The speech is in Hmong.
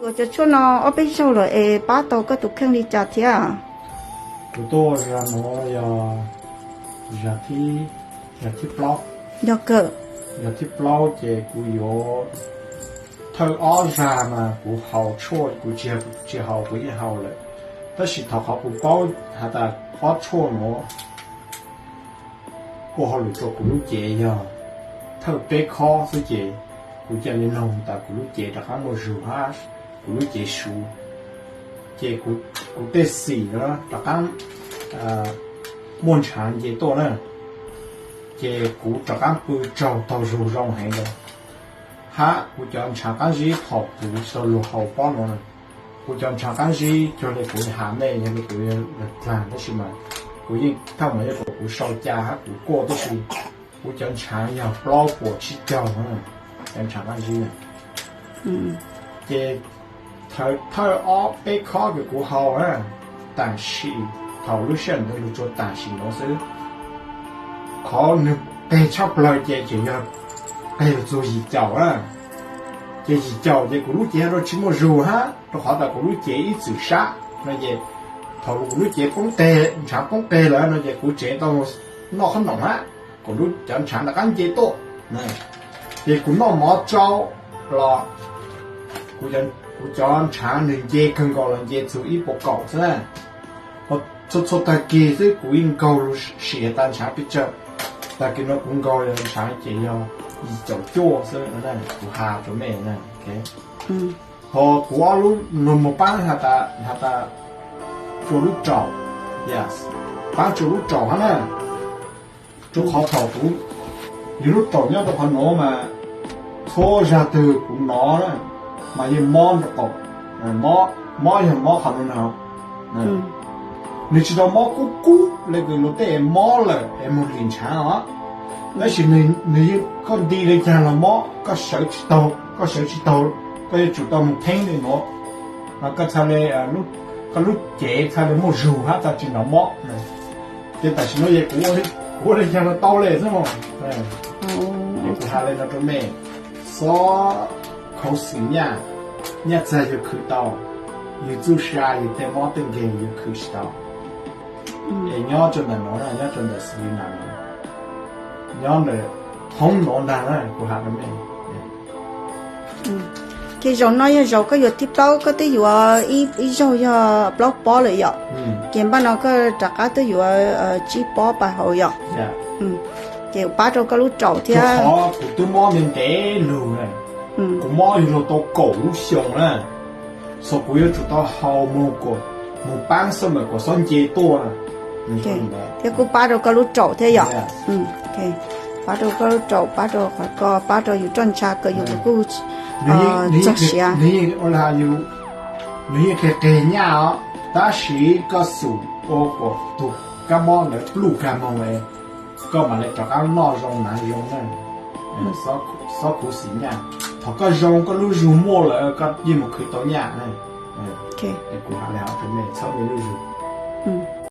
Cov tshuaj no ob peb zaug lawm es pab tau koj tus kheej li cas thiab? Kuv tuaj zag nuav yog zag thib plaub. Yog kawg. Zag thib plaub ces kuv yuav, thawj ob zag mas kuv haus tshuaj, kuv tsis, tsis haus kuv yeej haus lawm. Tab sis thaum qhov kuv paub has tas ob tshuaj nuav ua hauj lwm rua kuv lub cev yog thawj peb khob xwb ces kuv ca li noog tas kuv lub cev rov qab muaj zug hab kuv lub cev suv, ces kuv tej xim rov qab muaj ntshav nce tuaj na, ces kuv rov qab pw tsaug taug zug zoo heev lawm. Hab kuv cov ntshav qab zib thaum kuv xaus lug haus pob nuav, kuv cov ntshav qab zib cuag li kuv has mej yog li kuv dlaag tab sis mas kuv yeej thaj mas yog kuv sau ca hab kuv kuaj tib si, kuv cov ntshav yog plaub puas tsib caug, cov ntshav qab zib. Ces thawj ob peb khob kws kuv haus na, tam sim thaum lub sij hawm ntawd nws tsuas tam sim nuav xwb. Qhov nws qeg tshaj plawg ces tseem yog qeg txug yim caum na. Ces yim caum ces kuv lub cev rua tsis muaj zug hab rua qhov tas kuv lub cev ib txwm sab no ces thaum kuv lub cev poob qeg, ntshav poob qeg lawm no ces kuv tseem tau noj qhob noom hab, kuv lub cov ntshav rov qab nce tuaj. Ces kuv noj mov tsau los kuv cov ntshav nws nce kawg nkaus los nce txug ib puas kaum xwb na. Txhua txhua tag kis xwb kuv yeej nkaug lug sim tas ntshav pes tsawg. Tag kis no kuv nkaug ntshav ces yog yim caum cuaj xwb, kuv has rua mej na. Ho kuv ob lub no mus paab has tas rua lub raum, paab rua lub raum hab na. Rua qhov thaum kuv, yus lub raum nyob rua qhov nuav mas txhua zag twg kuv nov na mas yeej mob nraum qaum, mob yog mob qhov nuav na. Nws tsis tau mob kub kub le kws luag tej mob lawm es moog lim ntshav os. Tab sis nws yeej, koj nti le caag los mob, koj sawv tsis taug, koj sawv tsis taug, koj yuav tsum tau moog theeb le nuav, koj txhaj le, koj lub cev txhaj le muaj zug hab txhaj tsis nrov mob. Ces tam sim nuav es kuv ua le caag los tau le xwb mog. Es kuv has le no rua mej, xob khuv xim nyaj, nyaj txag yug khwv tau, yug txuj sa yug tej mob tej nkeeg yug khwv tsis tau. Es nyob rua ntawm nuav, nyob rua ntawm xws li na, nyob ntawm thoob nuav ntag na kuv has rua mej. Ces zaum no yog zaum koj yuav thib plaub, koj twb yuav ib zaug yog plaub pob lawm yom. Ces npaj no koj rov qab twb yuav tsib pob pab haus yom. Ces pab rau koj lub raum thiab. Qhov kuv twb mob ntev ntev lug na, kuv mob yug lug tau kaum lub xyoo na, xyov kuv yuav tsum tau haus moog paab xwb mas kuas xob nce tuaj. Thiab kuj pab rau koj lub raum thiab yom. Pab rau koj lub raum, pab rau qhov ko, pab rau yus roj ntsha kws yus kuj txog siav. Nws yeej qeg qeg nyaj os, tab sis koj xum ua kuas tug kab mob ntawd pluj kag moog, koj mam le rov qab noj zoo hnav zoo na. Xob khuv xim nyaj, thaum koj zoo koj lub zug muaj lawm koj yeej mus khwv tau nyaj. Kuv has le hov rua mej txhawb mej lub zug.